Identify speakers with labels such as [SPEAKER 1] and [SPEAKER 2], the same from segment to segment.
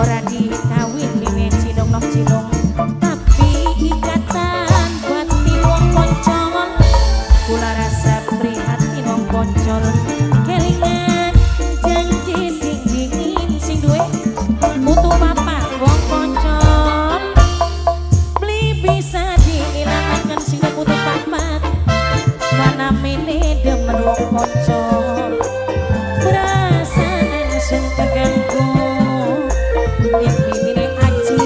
[SPEAKER 1] Ora dikawin mime cinong nok cinong, tapi ikatan batin wong poncol. Kula rasa prihatin wong poncol, kelingan janji sing dingin sing duwe putu papat wong poncol. Beli bisa diilangaken sing duwe putu papat, mana mene demen wong poncol. Perasaan sun terganggu yen mimine aji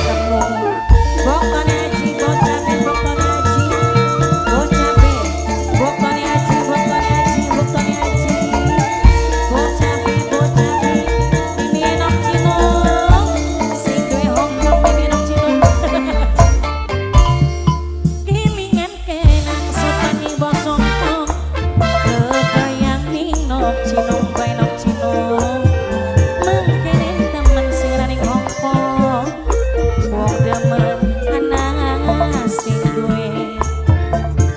[SPEAKER 1] temu. Boktone aji bocabe, boktone aji bocabe, boktone aji, boktone aji, boktone aji bocabe, bocabe mimi enok cinung sing duwe Hongkong mimi enok cinung. Kelingan kenang sopane bosongkong, kebayang ning nok cinung bae nok cinung. Mengkenen temen sing raning Hongkong, wong demen ana sing duwe.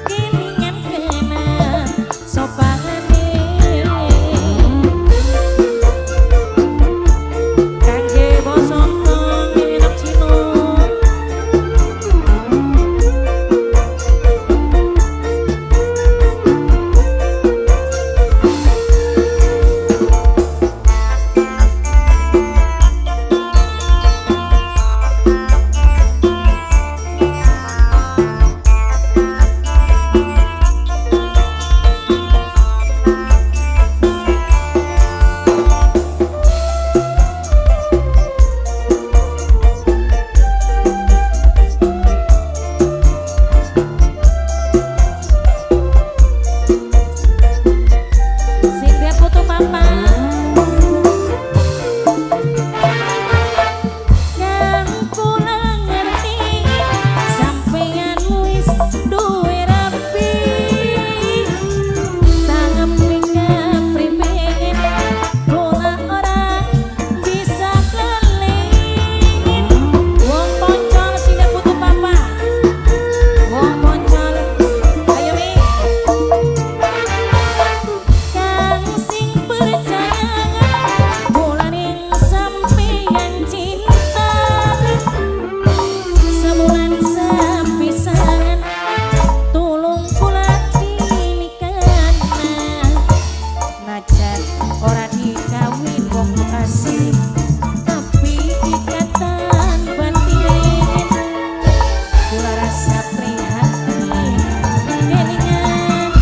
[SPEAKER 1] Kelingan kenang sopane kangge bosongkong mimi nok cinung. Sing duwe putu papat. Kang kula ngerti sampeyan wis duwe rapi, tangepi keprimen kula ora bisa kelin. Wong poncol sing duwe putu papat, wong poncol ayo mi. Kang sing percaya bulaning sampeyan cinta, sebulan sepisan tulung kula dinikahna. Najan ora dikawin wong asih, tapi ikatan batin kula rasa prihatin. Kelingan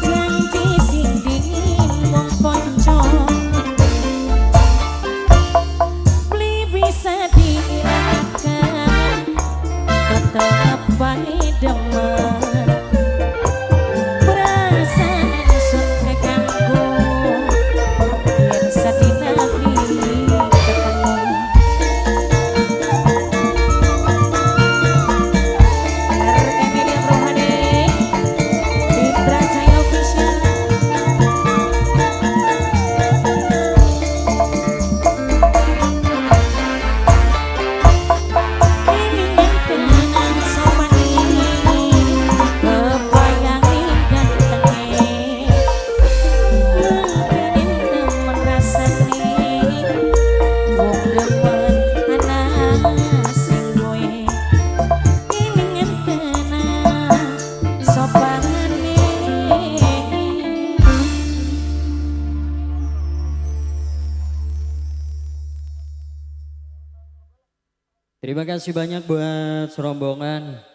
[SPEAKER 1] janji sing dingin wong poncol, beli bisa diilangaken tetep bae demen. Perasaan sun keganggu yen sadina beli ketemu. RM William Rohani, Indra Jaya Official. Kelingan kenang sopane, kebayang gantenge, mengkenen temen rasane wong demen ana sing duwe. Kelingan kenang sopane.
[SPEAKER 2] Terima kasih banyak buat rombongan.